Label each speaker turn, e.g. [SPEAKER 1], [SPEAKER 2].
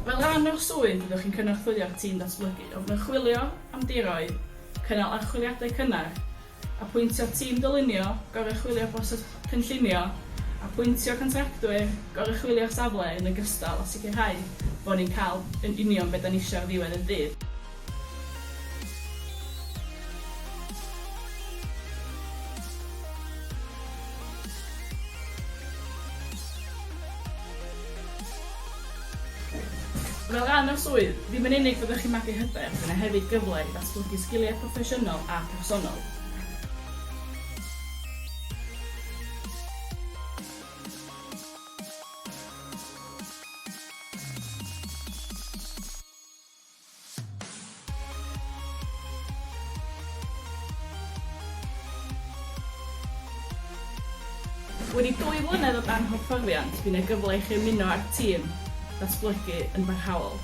[SPEAKER 1] Fel rhan o'r swydd, byddwch chi'n cynorthwyo'r tîm datblygu wrth ymchwilio am diroedd, cynnal archwiliadau cynnar, apwyntio tîm dylunio, goruchwylio'r broses cynllunio, apwyntio contractwyr, goruchwylio'r safle yn ogystal â sicrhau bod ni'n cael yn union be da ni eisiau ar ddiwedd y dydd. Fel rhan o'r swydd, ddim yn unig byddwch chi'n magu hyder, mae yna hefyd gyfle i ddatblygu sgiliau proffesiynol a phersonol. Wedi dwy flynedd o dan hyfforddiant, bydd 'na gyfle i chi ymuno â'r tîm datblygu yn barhaol.